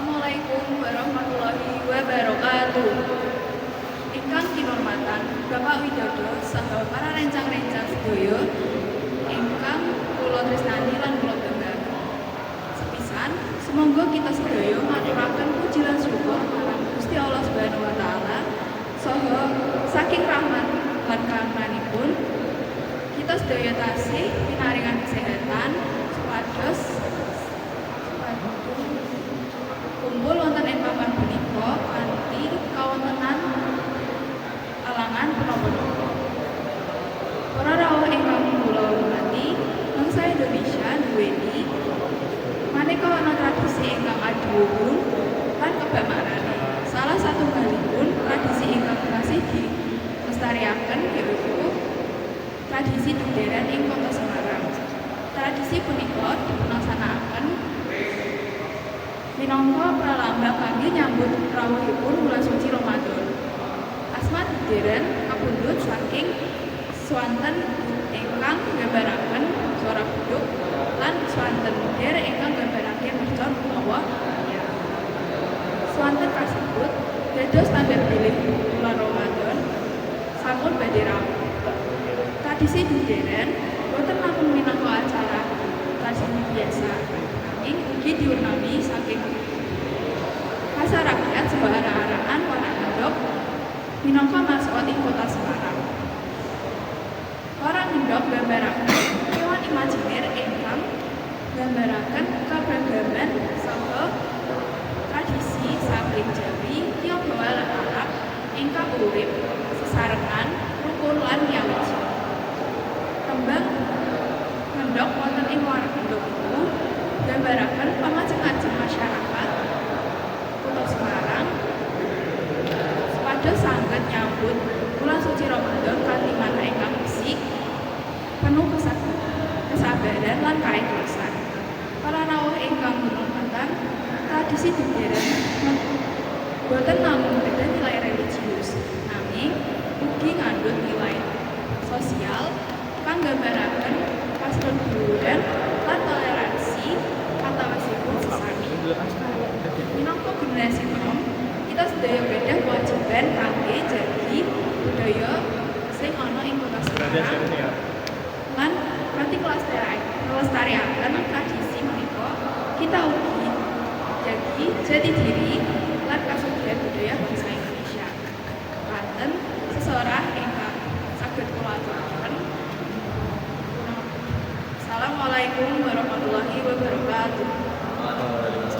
Assalamualaikum warahmatullahi wabarakatuh. Ingkang kinurmatan Bapak Widodo saha para rencang-rencang sedaya ingkang kula tresnani lan kula banggaken. Sepisan, semoga kita sedaya ngaturaken puji lan syukur marang Gusti Allah Subhanahu wa taala saha saking rahmat lan karunaanipun kita sedaya tasih pinaringan kesehatan supados kumpul wonten ing papan punika kanthi kawontenan alangan punapa-napa. Para rawuh ingkang kula hormati, bangsa Indonesia nduweni maneka warna tradisi ingkang adiluhung lan kebak maknane. Salah satunggalipun tradisi ingkang masih dilestariaken yaiku tradisi Dugderan ing Kota Semarang. Tradisi punika dipunlaksanakaken minangka pralambang kangge nyambut rawuhipun wulan suci Ramadan. Asma Dugderan kapundhut saking swanten ingkang nggambaraken swara bedhug lan swanten der ingkang nggambarake mercon utawa meriam. Swanten kasebut dados tanda bilih wulan Ramadan sampun badhe rawuh. Tradisi Dugderan boten namung minangka acara tradisi biasa, nanging ugi diwarnai saking pasar rakyat saha arak-arakan warak ngendhog minangka maskot ing Kota Semarang. Warak ngendhog nggambaraken kewan imajiner ingkang nggambaraken kaberagaman saha tradisi saking Jawi, Tionghoa lan Arab ingkang urip sesarengan, rukun lan nyawiji. Tembang ngendhog wonten ing warak ngendhog iku nggambaraken pamajeng-ajeng masyarakat Kutha Semarang supados saged nyambut bulan suci Ramadan kanthi manah ingkang resik, penuh kesabaran lan kaikhlasan. Para rawuh ingkang kinurmatan, tradisi Dugderan boten namung gadhah nilai religius, nanging ugi ngandhut nilai sosial kang nggambaraken paseduluran lan toleransi antawisipun sesami. Minangka generasi nom, kita sedaya gadhah kewajiban kangge jagi budaya sing ana ing Kota Semarang lan kanthi nglestarekaken tradisi menika kita ugi jagi jati diri lan kasugihan budaya bangsa Indonesia. Mekaten sesorah ingkang saged kula aturaken. Assalamualaikum warahmatullahi wabarakatuh. Waalaikumsalam.